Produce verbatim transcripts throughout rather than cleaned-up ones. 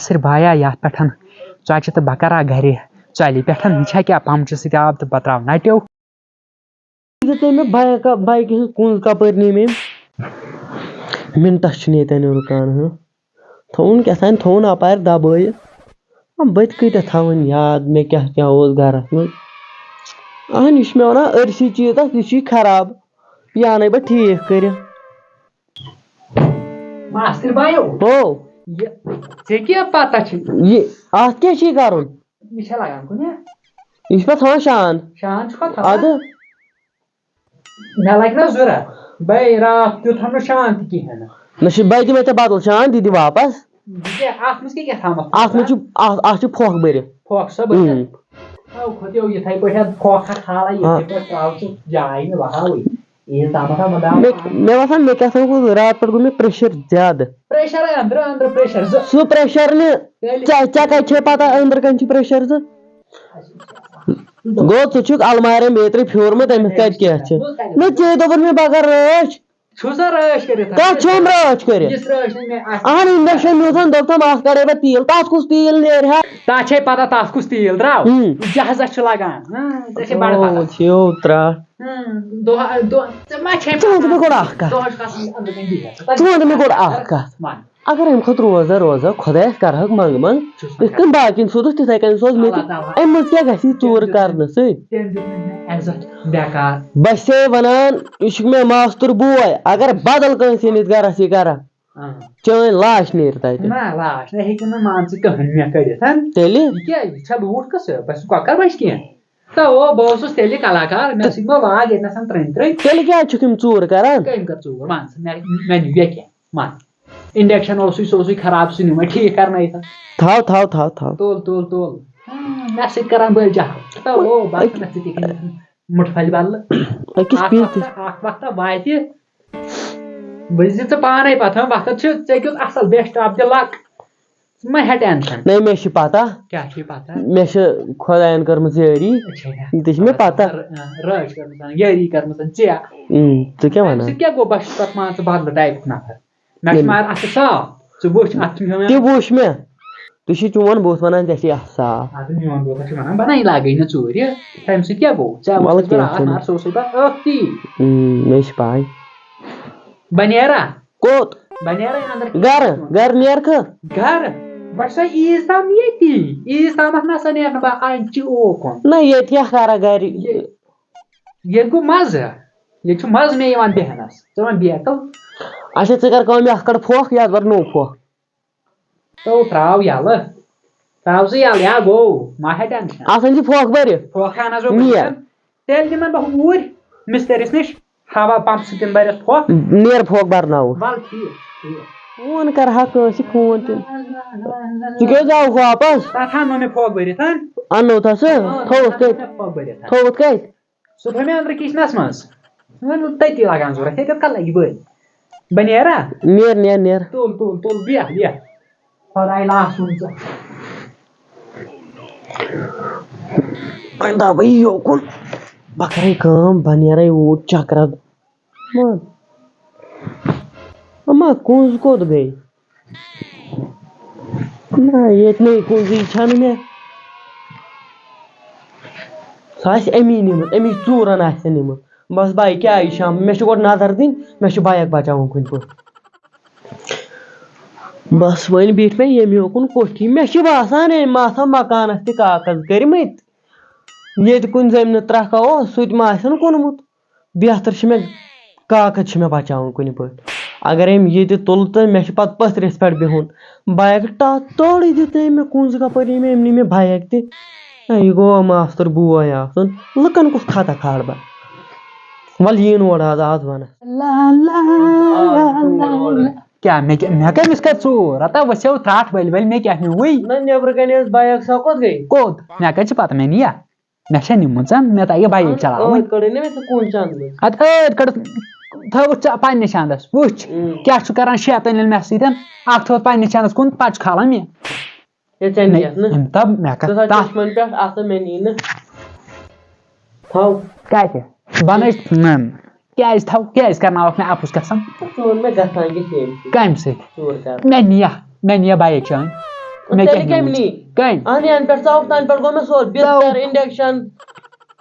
سر بایا یتھ پٮ۪ٹھ ژۄچہِ تہٕ بہٕ کرا گرِ ژۄلہِ پٮ۪ٹھ، یہِ چھا کیٛاہ پمچہِ سۭتۍ آب تہٕ بہٕ تراو نٹیو۔ یہِ تٔمۍ مےٚ بایک، بایکہِ ہٕنٛز کُنٛز کپٲرۍ نی مےٚ أمۍ؟ منٹس چھُنہٕ ییٚتٮ۪ن رُکان، ہہ۔ تھوٚوُن کیٛاہ تام، تھوٚوُن اپارِ دبٲیِتھ۔ آ، بہٕ تہِ کۭتیٛاہ تھاوَن یاد، مےٚ کیٛاہ کیٛاہ اوس گرس منٛز۔ اہن، یہِ چھُ مےٚ ونان أرسی چیٖز اکھ، یہِ چھُ یہِ خراب، یہِ انے بہٕ ٹھیٖک کٔرِتھ۔ ماستٕرۍ بایو۔ ہو۔ یہِ، ژےٚ کیٛاہ پتہ چھِ؟ یہِ، اتھ کیٛاہ چھُے کرُن؟ یہِ چھا لگان کُنہِ؟ یہِ چھُ پتہٕ تھاوان شان۔ شان چھُکھا تھاوان؟ ادٕ۔ مےٚ لگہِ نا ضوٚرتھ۔ بے راتھ کیُتھ ہم نہٕ شان تہِ کِہیٖنۍ نہٕ۔ نہ چھُ، بہٕ دِمے ژےٚ بدل شان، دِ دِ واپس۔ یہِ کیٛاہ، اتھ منٛز کیٛاہ کیٛاہ تھاومکھ؟ اتھ منٛز چھُ، اتھ، اتھ چھُ پھۄکھ بٔرِتھ۔ پھۄکھ سا بٔرِتھ۔ اَو کھۄتہٕ یو یِتھَے پٲٹھۍ پھۄکھ اکھ کھالان، یِتھَے پٲٹھۍ ترٛاو ژٕ جاے نہٕ وہاوٕے۔ عیٖد تامَتھ آو مےٚ دعوت۔ مےٚ، مےٚ باسان، مےٚ کیٛاہ تام گوٚو راتہٕ پٮ۪ٹھ گوٚو مےٚ pressure زیادٕ۔ Pressure أنٛدرٕ، أنٛدرٕ pressure زٕ۔ سُہ pressure نہٕ۔ تیٚلہِ ژےٚ، ژےٚ کَتہِ چھے پَتہ أنٛدرٕ کَنہِ چھُ pressure زٕ؟ گوٚو، ژٕ چھُکھ المارِ بیترِ پھیورمُت، أمِس کَتہِ کیٛاہ چھِ؟ نہ، ژےٚ دوٚپُن مےٚ بہٕ کَرٕ رٲچھ۔ چھُ سا رٲچھ کٔرِتھ؟ کَتھ چھُم رٲچھ کٔرِتھ؟ یُس رٲچھ نہٕ مےٚ آسہِ۔ اَہَن، injection نیوٗتھَن، دوٚپتھَم، اَتھ کَڑے بہٕ تیٖل۔ تَتھ کُس تیٖل نیرِ ہا؟ تَتھ چھے پَتہ، تَتھ کُس تیٖل درٛاو؟ ہُم۔ جہازَس چھُ لَگان۔ ہاں، ژےٚ چھے بَڑٕ پَتہ۔ او، چھِو ترٛٹھ۔ ہاں، دۄہ، دۄہ، ژےٚ ما چھے ژٕ وَن تہٕ مےٚ پَتہ؟ گۄڈٕ اَکھ کَتھ۔ دۄہَس چھُ آسان أنٛدرٕ کَنہِ بِہِتھ۔ ژٕ وَن تہٕ مےٚ گۄڈٕ اَکھ کَتھ۔ وَن۔ اگر اَمہِ کھۄتہٕ روزدار روزو، خۄدایَس کَرٕہَکھ منٛگہٕ منٛگ، چھُس نہٕ یِتھ کٔنۍ باقیَن سوٗزُکھ تِتھَے کٔنۍ سوز مےٚ تہِ۔ اللہ تعالیٰ۔ اَمہِ منٛز کیٛاہ گژھِ یہِ ژوٗر کَرنہٕ سۭتۍ؟ تٔمۍ دیُت نہٕ مےٚ عزت بیکار۔ بہٕ چھسے وَنان، یہِ چھُکھ مےٚ ماستُر بوے، اگر بدل کٲنٛسہِ ہٕنٛدِس گَرَس یہِ کَرَکھ، آ۔ چٲنۍ لاش نیرِ تَتہِ۔ نہ، لاش نہ ہیٚکہِ نہٕ، مان ژٕ، کٕہٕنۍ مےٚ کٔرِتھ، ہَن؟ تیٚلہِ؟ یہِ کیٛاہ، یہِ چھا لوٗٹھ قٕصہٕ؟ بہٕ چھُس کۄکَر بَچہٕ کینٛہہ؟ تہٕ او، بہٕ اوسُس تیٚلہِ کلاکار، مےٚ سۭتۍ ما لاگ ییٚتہِ نَسَن ترٛٲمۍ ترٛٲمۍ۔ تیٚلہِ کیٛازِ چھُکھ یِم ژوٗر کَران؟ کٔمۍ کٔر ژوٗر؟ وَن ژٕ، مےٚ، مےٚ نیوٗ یہِ کینٛہہ؟ وَن۔ Induction اوسُے، سُہ اوسُے خراب، سُہ نیوٗ مےٚ ٹھیٖک کرنٲیِتھ۔ تھاو، تھاو، تھاو، تھاو۔ تُل، تُل، تُل۔ ہاں، مےٚ سۭتۍ کران بٔلۍ جہل۔ تہٕ او، بَس أکِس مےٚ سۭتۍ یہِ کٔرِتھ مُٹھ پھلہِ بدلہٕ۔ أکِس اکھ پیٖنتِس۔ وقتہ، اکھ وقتہ واتہِ، وٕچھ زِ ژٕ پانے پتہٕ، ہاں، وقت چھُ ژےٚ کیُتھ اصل، best of the luck۔ ژٕ مہ ہےٚ tension۔ نَے، مےٚ چھِ پتہ۔ کیٛاہ چھُے پتہ؟ مےٚ چھِ خۄدایَن کٔرمٕژ یٲری۔ اچھا، یہِ تہِ چھِ مےٚ پتہ۔ رٲ-، رٲچھ کٔرمٕژ، یٲری کٔرمٕژ ژےٚ۔ اۭں، ژٕ کیٛاہ وَنان؟ ژٕ کیٛاہ گوٚو، بَس چھُ پَتہٕ مان ژٕ بدلہٕ type-ُک نفر۔ مےٚ چھُ ییٚلہِ مگر اَتھٕ صاف۔ ژٕ وٕچھ، اَتھ چھُ مےٚ تہِ وٕچھ مےٚ۔ تُہۍ چھِو چون بُتھ وَنان، ژےٚ چھُے اَتھٕ صاف۔ اَدٕ میون بُتھ چھُ وَنان، بَنٲیِن لاگٕنۍ نہٕ ژوٗرِ۔ تَمہِ سۭتۍ کیٛاہ گوٚو؟ ژےٚ وَلہٕ وٕچھُتھ کینٛہہ راتھ چھُنہٕ۔ نار، سُہ اوسُے پَتہٕ أتھی۔ اۭں، مےٚ چھِ پَے۔ بہٕ نیرا؟ کوٚت؟ بہٕ نیرا اَندر۔ گَرٕ؟ گَرٕ نیرکھٕ؟ گَرٕ؟ بہٕ چھُسا عیٖذ تام ییٚتی۔ عیٖذ تامَتھ نہ سا نیرٕ نہٕ بہٕ اَنچہِ اوکُن۔ نہ، ییٚتہِ کیٛاہ کَرٕ گَرِ؟ یے-، ییٚتہِ گوٚو مَزٕ۔ ییٚتہِ چھُ مَزٕ مےٚ یِوان بیٚہنَس۔ ژٕ وَن بیکٕل۔ اچھا، ژٕ کر کٲم، یہِ اَتھ کَڑ پھۄکھ، یہِ اَتھ بَر نوٚو پھۄکھ۔ تو ترٛاو یَلہٕ۔ ترٛاو ژٕ یَلہٕ، یا گوٚو، ما ہے tension۔ اَتھ أنۍ زِ پھۄکھ بٔرِتھ۔ پھۄکھ اَنہٕ حظ بہٕ نیر۔ بٔرِتھ۔ تیٚلہِ دِمَن بہٕ اوٗرۍ مِستٔرِس نِش، ہوا پمپ سۭتۍ بٔرِتھ پھۄکھ۔ نیر پھۄکھ بَرناوُن۔ وَلہٕ ٹھیٖک، ٹھیٖک۔ فون کَرٕ ہا کٲنٛسہِ فون تہِ۔ ژٕ کیٛازِ آوُکھ واپَس؟ تَتھ اَنہٕ مےٚ پھۄکھ بٔرِتھ، ہا؟ اَنہٕ تھا ژٕ؟ آ، تھوٚوُتھ تَتھ کَتہِ؟ اَنہٕ مےٚ پھۄکھ بٔرِتھ، ہا؟ تھوٚوُتھ کَتہِ؟ سُہ تھوٚو مےٚ أنٛدرٕ کِچنَس منٛز۔ وۄنۍ تٔتی لگان ضوٚرتھ، ییٚتٮ۪تھ کَتھ لَگہِ بٔلۍ؟ بہٕ نیرا؟ نیر، نیر، نیر۔ تُل، تُل، تُل، بیٚہہ، بیٚہہ۔ خۄداے لاسُن ژٕ۔ وۄنۍ درٛاو بہٕ یہِ یوکُن۔ بہٕ کَرَے کٲم، بہٕ نیرَے اوٗرۍ چکرا۔ وَن۔ اما، کُنٛز کوٚت گٔے؟ نہ، ییٚتہِ نَے کُنٛزٕے چھَنہٕ مےٚ۔ سۄ آسہِ أمی نِمٕژ، أمی ژوٗرَن آسہِ سۄ نِمٕژ۔ بَس بَے، کیٛاہ یہِ شام؟ مےٚ چھُ گۄڈٕ نظر دِنۍ، مےٚ چھُ بایِک بَچاوُن کُنہِ پٲٹھۍ۔ بَس، وۄنۍ بیٖٹھۍ مےٚ ییٚمہِ یوکُن کوٚٹھی۔ مےٚ چھِ باسان، أمۍ ما آسہٕ ہا مکانَس تہِ کاغذ کٔرۍمٕتۍ۔ ییٚتہِ کُنہِ زٔمیٖنہٕ ترٛکھا اوس، سُہ تہِ ما آسن کُنمُت۔ بہتر چھُ مےٚ، کاکد چھُ مےٚ بچاوُن کُنہِ پٲٹھۍ۔ اگر أمۍ یہِ تہِ تُل تہٕ مےٚ چھُ پتہٕ پٔتھرِس پٮ۪ٹھ بِہُن۔ بایک ٹا-، توڑٕے دیُت أمۍ مےٚ کُنٛز کپٲرۍ، أمۍ، أمۍ نی مےٚ بایک تہِ۔ ہے، یہِ گوٚو ماستُر بوے آسُن۔ لُکن کُس خطا کھالہٕ بہٕ؟ وَلہٕ یِیِن اورٕ آز، آز وَنہٕ۔ کیٛاہ مےٚ کیٛاہ، مےٚ کٔمِس کَرِ ژوٗر؟ ہتا ؤسِو ترٛٹھ ؤلۍ ؤلۍ، مےٚ کیٛاہ نیوٗوٕے؟ نہ، نیٚبرٕ کَنہِ ٲس بایک، سۄ کوٚت گٔے؟ کوٚت؟ مےٚ کَتہِ چھِ پَتہ، مےٚ نِیا؟ مےٚ چھےٚ نِمٕژ، مےٚ تَگہِ بایِک چلاوٕنۍ۔ ٲدۍ کٔڑٕے نہ مےٚ ژٕ کُن چَنٛدٕ۔ اَدٕ ٲدۍ کٔڑ، تھٲوٕتھ ژےٚ پنٛنِس چَندَس، وٕچھ، اۭں۔ کیٛاہ چھُ کَران شیطٲنۍ ییٚلہِ مےٚ سۭتۍ؟ اَکھ تھٲوٕتھ پنٛنِس چَندَس کُن، پَتہٕ چھُ کھالان مےٚ۔ ہے، ژےٚ نہٕ نِیَتھ نہٕ۔ أمۍ تَب مےٚ کَتھ ژٕ تھاو تَتھ۔ چشمَن پٮ۪ٹھ، اَتھ مےٚ نی نہٕ۔ تھاو۔ کَتہِ؟ بَنٲیِتھ نہ۔ کیٛازِ تھاو؟ کیٛازِ کَرناوَکھ مےٚ اَپُز قسم؟ ژٕ وَن مےٚ گژھان کیٛاہ چھِ أمۍ سۭتۍ؟ کَمہِ سۭتۍ؟ ژوٗر کَرنہٕ۔ مےٚ نِیا، مےٚ نِیا بایِک چٲنۍ۔ مےٚ تیٚلہِ کیٛاہ کَمہِ نیوٗ؟ نی؟ کَمہِ؟ اَہَنہِ، اَنہِ پٮ۪ٹھ ژاوُکھ تَنہٕ پٮ۪ٹھ گوٚو مےٚ سورُے۔ بِستَر، ژاوُکھ۔ Induction،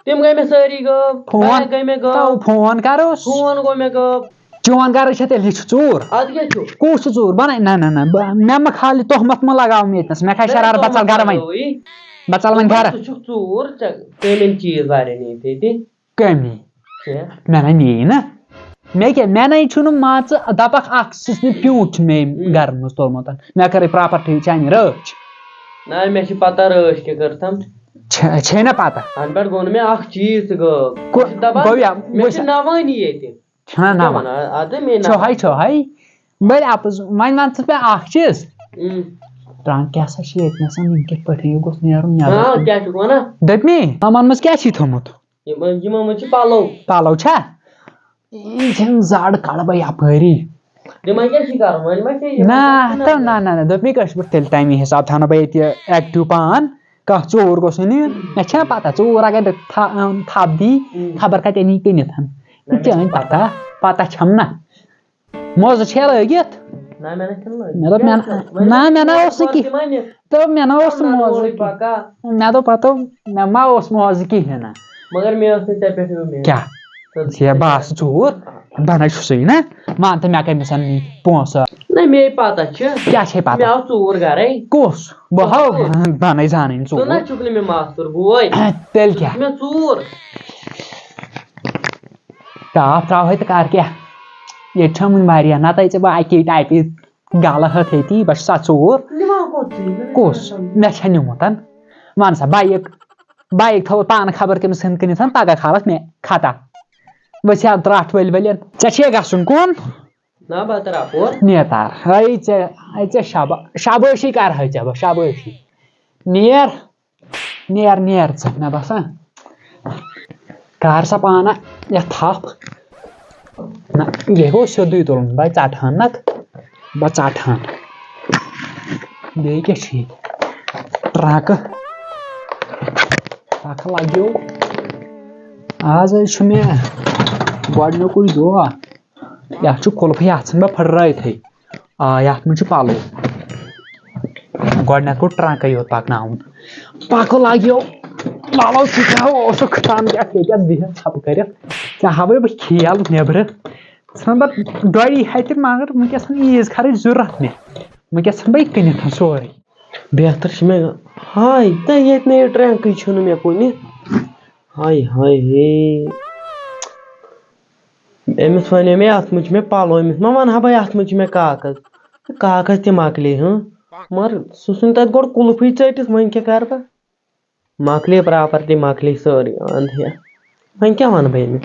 تِم گٔے مےٚ سٲری غٲب۔ فون؟ Bag گٔے مےٚ غٲب۔ ژاوُکھ، فون کَروس۔ فون گوٚو مےٚ غٲب۔ چون غرض چھا تیٚلہِ یہِ چھُ ژوٗر؟ اَدٕ کیٛاہ چھُ؟ کُس چھُ ژوٗر؟ بَنَے، نہ، نہ، نہ، بہٕ، مےٚ مہ کھال یہِ تہمت مہ لگاو مےٚ ییٚتنَس۔ مےٚ کھاے نہ، شرار، بہٕ ژَلہٕ تُہمت گرٕ وۄنۍ۔ لگاوٕے۔ بہٕ ژَلہٕ وۄنۍ گرٕ۔ ژٕ چھُکھ ژوٗر، ژےٚ کٔمۍ چیٖز واریاہ نِتھ ییٚتہِ؟ کٔمی۔ کیٛاہ؟ مےٚ نَے نِیی نہ۔ مےٚ کیٛاہ، مےٚ نَے چھُنہٕ مان ژٕ دَپَکھ اَکھ سٕژنہِ پیوٗنٛت چھُ مےٚ أمۍ ہُم۔ گَرٕ منٛز تُلمُت۔ مےٚ کٔرٕے property چانہِ رٲچھ۔ نہ، مےٚ چھِ پَتہ رٲچھ کیٛاہ کٔرتھَم۔ چھے، چھے نہ پَتہ؟ اَنہٕ پٮ۪ٹھ گوٚو نہٕ مےٚ اَکھ چیٖز تہِ غٲب۔ گوٚو، مےٚ چھِ دَپان، گوٚو یا، مےٚ وٕچھ چھِ سا۔ نَوٲنی ییٚتہِ۔ چھُنہ مےٚ نَوان؟ وَنان، اَدٕ مے چھو نَوان۔ ہاے، چھو ہاے۔ بٔلۍ اَپُز، وۄنۍ وَن ژٕ مےٚ اَکھ چیٖز۔ اۭں۔ ٹرٛنٛک کیٛاہ سا چھِ ییٚتہِ نَسَن، یہِ کِتھ پٲٹھۍ یہِ گوٚژھ نیرُن نٮ۪بر؟ ہاں، کیٛاہ چھُکھ وَنان؟ دوٚپمے، یِمَن منٛز کیٛاہ چھی تھوٚمُت؟ یِمَن، یِمَن منٛز چھِ پَلو۔ پَلو چھا؟ یہِ چھِنہٕ زَڈ کَڑٕ بہٕ یَپٲری۔ تِمَن کیٛاہ چھی کَرُن؟ وۄنۍ ما چھِ یِم نہ، کَتھ تہٕ نہ، نہ، نہ، دوٚپمے کٲشِر پٲٹھۍ تیٚلہِ تَمی حِساب تھاونہٕ بہٕ ییٚتہِ active پان۔ کانٛہہ ژوٗر گوٚژھ نہٕ یُن۔ مےٚ چھےٚ پَتہ، ژوٗر اگر تھا-، اَم، تھَپھ دی، اۭں۔ خبر کَتہِ اَنہِ یہِ کٕنِتھ۔ نہ، مےٚ چٲنۍ چھِ پَتہ، پَتہ چھَم نہ۔ موزٕ چھےٚ لٲگِتھ؟ نہ، مےٚ نہ چھَنہٕ لٲگِتھ۔ مےٚ دوٚپ، مےٚ کیٛاہ نہ، چھُ؟ وۄنۍ نہ، مےٚ نہ کیٛاہ اوس نہٕ چھُ؟ کِہیٖنۍ۔ تِمَن نہِ-، تہٕ مےٚ نہ اوس نہ، نہٕ نہ، موزٕ نوٚرُے کِہیٖنۍ۔ پَکان۔ مےٚ دوٚپ پَتہٕ، مےٚ ما اوس موزٕ کِہیٖنۍ نہ۔ مگر مےٚ ٲس نہٕ ژےٚ پٮ۪ٹھ اُمید۔ کیٛاہ؟ ژٕ ژےٚ باسہٕ ژوٗر؟ بَنَے چھُسٕے نہ۔ مان تہٕ مےٚ کَمہِ سان نی پونٛسہٕ؟ نہ، مے پَتہ چھِ۔ کیٛاہ چھے پَتہ؟ مےٚ آو ژوٗر گَرَے۔ کُس؟ بہٕ ہاو، ژوٗر۔ بَنَے زانٕنۍ ژوٗر۔ ژٕ نہ چھُکھ نہٕ مےٚ ماستُر بوے۔ تیٚلہِ کیٛاہ؟ مےٚ ژوٗر۔ ٹاپھ ترٛاوہَے تہٕ کَر کیٛاہ؟ ییٚتہِ چھَم وٕنہِ واریاہ، نَتہٕ ژےٚ بہٕ اَکی ٹایپہِ گَلہٕ ہٮ۪تھ ییٚتی، بہٕ چھُس اَتھ ژوٗر۔ نِوان کوٚت چھُے؟ کُس؟ مےٚ چھےٚ نیوٗمُت۔ وَن سا، بایِک، بایِک تھٲوٕتھ پانہٕ خبر کٔمِس ہٕنٛدۍ کٕنِتھ، پَگاہ کھالَکھ مےٚ خطا۔ ؤسۍ ہا ترٛٹھ ؤلۍ ؤلۍ۔ ژےٚ چھے گژھُن کُن؟ نہ، بہٕ ترٛاو پور۔ نیتار۔ ہے ژےٚ، ہے ژےٚ شابا-، شابٲشی کَرہَے ژےٚ بہٕ، شابٲشی۔ نیر۔ نیر، نیر ژٕ، مےٚ باسان۔ کر سا پانہ یتھ تھپھ۔ نہ، یہِ گوٚو سیوٚدُے تُلُن، بہٕ ژٹہٕ ہن نتہٕ، بہٕ ژٹہٕ ہن۔ بیٚیہِ کیٛاہ چھُ ییٚتہِ؟ ٹرٛکہٕ، ٹرٛکہٕ لگیو۔ آز حظ چھُ مےٚ گۄڈٕنیُکُے دۄہ۔ یَتھ چھُ قُلفٕے، یَتھ ژھٕنہٕ بہٕ پھٕٹرٲیتھٕے۔ آ، یَتھ منٛز چھُ پَلو۔ گۄڈٕنٮ۪تھ گوٚو ٹرٛنٛکَے یوت پَکناوُن۔ پَکہٕ لَگیو۔ لالو، ژٕ کیٛاہ اوسُکھ ژھٕنان یَتھ ییٚتٮ۪تھ بِہِتھ ژھَپہٕ کٔرِتھ؟ ژےٚ ہاوَے بہٕ کھیل نٮ۪برٕ۔ ژھٕنان پَتہٕ ڈۄڈی ہَتہِ، مگر وٕنۍکٮ۪س چھَنہٕ عیٖذ خرٕچ ضوٚرَتھ مےٚ۔ وٕنۍکٮ۪س ژھٕنہٕ بہٕ یہِ کٕنِتھ سورُے۔ بہتر چھِ مےٚ، ہاے، تہٕ ییٚتہِ نَے یہِ ٹرٛنٛکٕے چھُنہٕ مےٚ کُنہِ۔ ہاے، ہاے، ہے۔ أمِس وَنے مےٚ، اَتھ منٛز چھِ مےٚ پَلو، أمِس ما وَنہٕ ہا بہٕ، اَتھ منٛز چھِ مےٚ کاغذ۔ کاغذ تہِ مۄکلے، ہٕنٛہ۔ مگر سُہ ژھُن تَتہِ گۄڈٕ قُلفٕے ژٔٹِتھ، وۄنۍ کیٛاہ کَرٕ بہٕ؟ مۄکلے پراپرٹی، مۄکلے سٲرٕے، اَنٛد ہیا۔ وۄنۍ کیٛاہ وَنہٕ بہٕ أمِس؟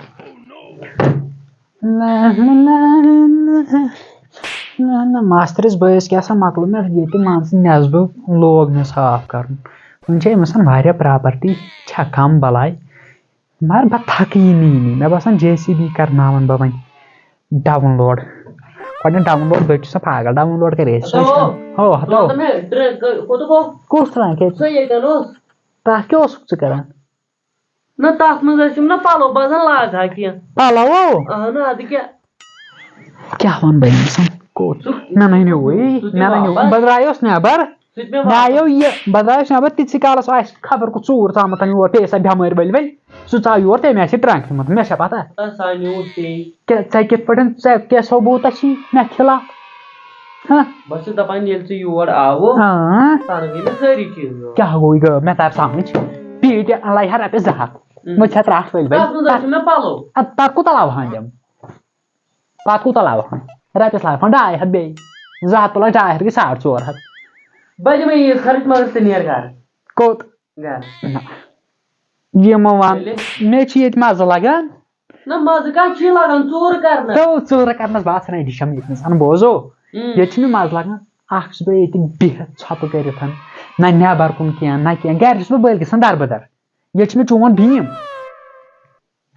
نہ، نہ، نہ، نہ، نہ، ماستٕرِس بٲیِس کیٛاہ سا مۄکلو مےٚ ییٚتہِ مان ژٕ نٮ۪صبہٕ لوگ مےٚ صاف کَرُن۔ وۄنۍ چھِ أمِس واریاہ پراپرٹی، چھےٚ کَم بَلاے۔ مگر بہٕ تھکہٕ یہِ نی نی۔ مےٚ باسان جے سی بی کرناون بہٕ وۄنۍ ڈاوُن لوڈ۔ گۄڈٕنٮ۪تھ ڈاوُن لوڈ، بہٕ چھُس سا پاگل، ڈاوُن لوڈ کرے أسۍ۔ ہتو۔ ہو، ہتو۔ ژٕ وَن تہٕ مےٚ، ٹرٛ-، ک-، کوٚتُکھ اوس؟ کُس ٹرٛنٛک ییٚتہِ؟ سُہ ییٚتٮ۪ن اوس۔ تَتھ کیٛاہ اوسُکھ ژٕ کران؟ نہ، تَتھ منٛز ٲسِم نہ پَلو، بہٕ زَن لاگہٕ ہا کینٛہہ۔ پَلو؟ اَہَن، اَدٕ کیٛاہ؟ کیٛاہ وَنہٕ بہٕ أمِس؟ کوٚت؟ ژٕ، مےٚ نَے نیوٗوٕے، ژٕ دِ مےٚ نَے نیوٗ-، واپس۔ بہٕ درٛایوس نٮ۪بر۔ سُہ تہِ مےٚ مےٚ آیو واپس۔ یہِ، بہٕ درٛایوس نٮ۪بر، تِژھٕے کالَس آسہِ خبر کُس ژوٗر ژامُت یور، پیٚیہِ سا بٮ۪مٲرۍ ؤلۍ ؤلۍ۔ سُہ ژاو یور، تٔمۍ آسہِ ٹرٛنٛک نِمُت، مےٚ چھا پَتہ؟ تَس سا نیوٗ ژےٚ۔ کیٛاہ، ژےٚ کِتھ پٲٹھۍ، ژےٚ کیٛاہ ثبوٗتہ چھی مےٚ خلاف؟ ہہ؟ بہٕ چھُس دَپان، ییٚلہِ ژٕ یور آوُکھ، آ۔ تَنہٕ گٔے مےٚ سٲری چیٖز یور۔ کیٛاہ گوٚو یہِ گٲو؟ مےٚ تَر سَمٕجھ۔ پیٖٹۍ لَگہِ ہا رۄپیَس زٕ ہَتھ۔ اۭں۔ مےٚ چھِ اَتھ راتھ ؤلۍ ؤلۍ۔ تَتھ منٛز ٲسۍ مےٚ پَلو۔ اَدٕ پَتہٕ کوٗتاہ لاوہَن تِم؟ پَتہٕ کوٗتاہ لاوہَن؟ رۄپیَس لاوہَن ڈاے ہَتھ بیٚیہِ۔ زٕ ہَتھ تُلَکھ ڈاے ہَتھ گٔے ساڑ ژور ہَتھ۔ بہٕ دِمَے عیٖد خرٕچ، مگر ژٕ نیر گَرٕ۔ کوٚت؟ گَرٕ۔ نہ۔ یہِ مہٕ وَن۔ ییٚلہِ؟ مےٚ چھِ ییٚتہِ مَزٕ لَگان۔ نہ، مَزٕ کَتھ چھُے لَگان؟ ژوٗرٕ کَرنَس۔ تو ژوٗرٕ کَرنَس باسان، یہِ چھَم ییٚتہِ نَس، اَن بوزو۔ اۭں۔ ییٚتہِ چھِ مےٚ مَزٕ لَگان۔ اَکھ چھُس بہٕ ییٚتہِ بِہِتھ ژھۄپہٕ کٔرِتھ، نہ نٮ۪بَر کُن کینٛہہ، نہ کینٛہہ۔ گَرِ چھُس بہٕ بٔلۍ گژھان دَربٕدَر۔ ییٚتہِ چھُ مےٚ چون بھیٖم۔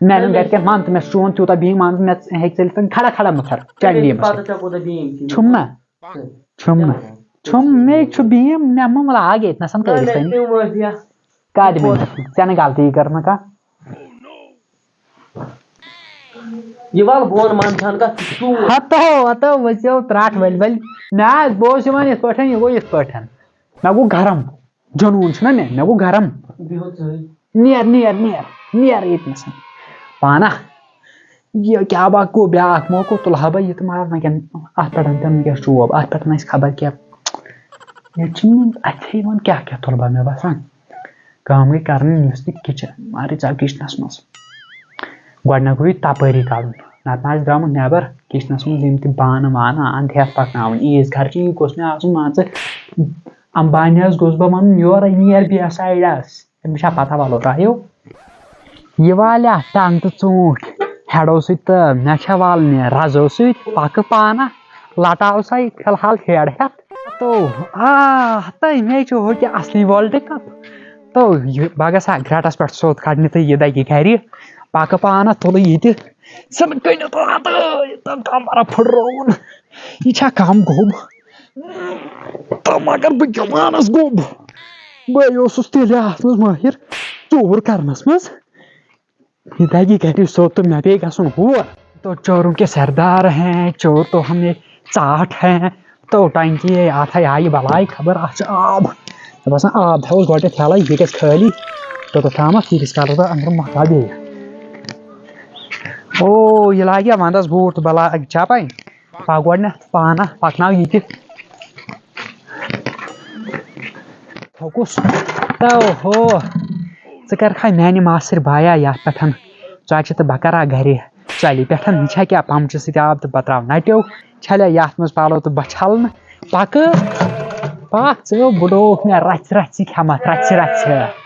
میٛانٮ۪ن گَرِکٮ۪ن وَن تہٕ مےٚ چھُ چون تیوٗتاہ بھیٖم، مان ژٕ مےٚ ہیٚکہِ ژٔلِتھ کھڑا کھڑا مٕتھر چانہِ بھیٖمَس پَتہٕ سۭتۍ۔ ژےٚ کوٗتاہ بھیٖم چھُے؟ چھُم نہ۔ ژٕ۔ چھُم نہ۔ کیٛاہ؟ چھُم، مے چھُ بھیٖم، مےٚ مہ لاگ ییٚتہِ نَسَن نہ، کٔرِتھ نہ، وۄنۍ۔ تِم وٲتۍ یا۔ کَتہِ بٔنۍ؟ ژےٚ نہٕ غلطی کٔر نہٕ کانٛہہ۔ یہِ وَل بۄن منٛدچھان کَتھ ژٕ چھُکھ ژوٗر۔ ہَتو، ہَتو، ؤسِو ترٛٹھ ؤلۍ ؤلۍ۔ نہ حظ، بہٕ اوسُس یِوان یِتھ پٲٹھۍ، یہِ گوٚو یِتھ پٲٹھۍ۔ مےٚ گوٚو گرم۔ جنوٗن چھُنہ مےٚ، مےٚ گوٚو گرم۔ نیر، نیر، نیر، نیر ییٚتہِ نَسَن۔ پانہ، یہِ کیٛاہ با گوٚو بیٛاکھ موقعہٕ، تُلہٕ ہا بہٕ یہِ تہٕ مگر وۄنۍ کٮ۪ن اَتھ پٮ۪ٹھ تہِ نہٕ کینٛہہ شوب، اَتھ پٮ۪ٹھ آسہِ خبر کیٛاہ۔ ییٚتہِ چھِنہٕ اَتھے یِوان کیٛاہ کیٛاہ تُلہٕ بہٕ مےٚ باسان۔ کٲمٕے کَرٕنۍ یُس تہِ کِچَن، مارٕے ژاو کِچنَس منٛز۔ گۄڈٕنٮ۪تھ گوٚو یہِ تَپٲری کَڑُن، نَتہٕ ما آسہِ درٛامُت نٮ۪بَر کِچنَس منٛز یِم تہِ بانہٕ وانہٕ اَنٛد ہٮ۪تھ پَکناوٕنۍ۔ عیٖز خرچہٕ یہِ گوٚژھ مےٚ آسُن مان ژٕ اَمبانیَس گوٚژھ بہٕ وَنُن، یورَے نیر بیٚیہِ سایڈَس۔ تٔمِس چھا پَتہ وَلو تۄہہِ؟ یہِ والیا ٹنٛگ تہٕ ژوٗنٛٹھۍ ہٮ۪ڈو سۭتۍ تہٕ مےٚ چھا والنہِ رَزو سۭتۍ؟ پَکہٕ پانہ، لَٹاو سا یہِ فِلحال ہیڈ ہٮ۪تھ۔ تو آ، تہٕ مےٚ چھُ ہُہ کہِ اَصلی World Cup۔ تو یہِ بہٕ گژھٕ ہا گرٛٹَس پٮ۪ٹھ سیوٚد کَڑنہِ تہٕ یہِ دَگہِ گَرِ۔ پَکہٕ پانہ، تُلہٕ یہِ تہِ۔ ژٕ نہٕ کٔنِتھ واتہٕ، تہٕ کَمرٕ پھٕٹرووُن۔ یہِ چھا کَم گوٚب؟ تہٕ مگر بہٕ کیٛاہ وَنَس گوٚب؟ بہٕ اوسُس تیٚلہِ اَتھ منٛز مٲہِر ژوٗر کَرنَس منٛز۔ یہِ دَگہِ گَرِ سیوٚد تہٕ مےٚ پیٚیہِ گژھُن ہور۔ تو چوروں کے سردار ہیں، چور تو ہمیں ژاٹھ ہیں۔ تو ٹنکی ہے، اَتھ ہے آیہِ بَلاے خبر، اَتھ چھُ آب۔ مےٚ باسان آب تھاوُس گۄڈٕ یَتھ یَلَے، یہِ گژھِ خٲلی۔ توٚتَتھ تامَتھ یہِ گژھِ کَرُن تہٕ أنٛدرٕ مۄکلاو بیٚیہِ۔ او، یہِ لاگہِ ہا وَنٛدَس بوٗٹھ تہٕ بَلاے چَپَے۔ پَکھ گۄڈٕنٮ۪تھ پانہ، پَکناو یہِ تہِ۔ تھوٚکُس۔ تو ہو، ژٕ کَرکھا میٛانہِ ماسٕرۍ بایا یَتھ پٮ۪ٹھ ژۄچہِ تہٕ بہٕ کَرا گَرِ ژۄلہِ پٮ۪ٹھ؟ یہِ چھا کیٛاہ پَمچہِ سۭتۍ آب تہٕ بہٕ ترٛاوٕ نَٹیو؟ چھَلیا یَتھ منٛز پَلو تہٕ بہٕ چھَلہٕ نہٕ؟ پَکہٕ، پَکھ ژٕ بُڈووُکھ مےٚ رَژھِ رَژھِ کھٮ۪مَتھ، رَژھِ رَژھِ۔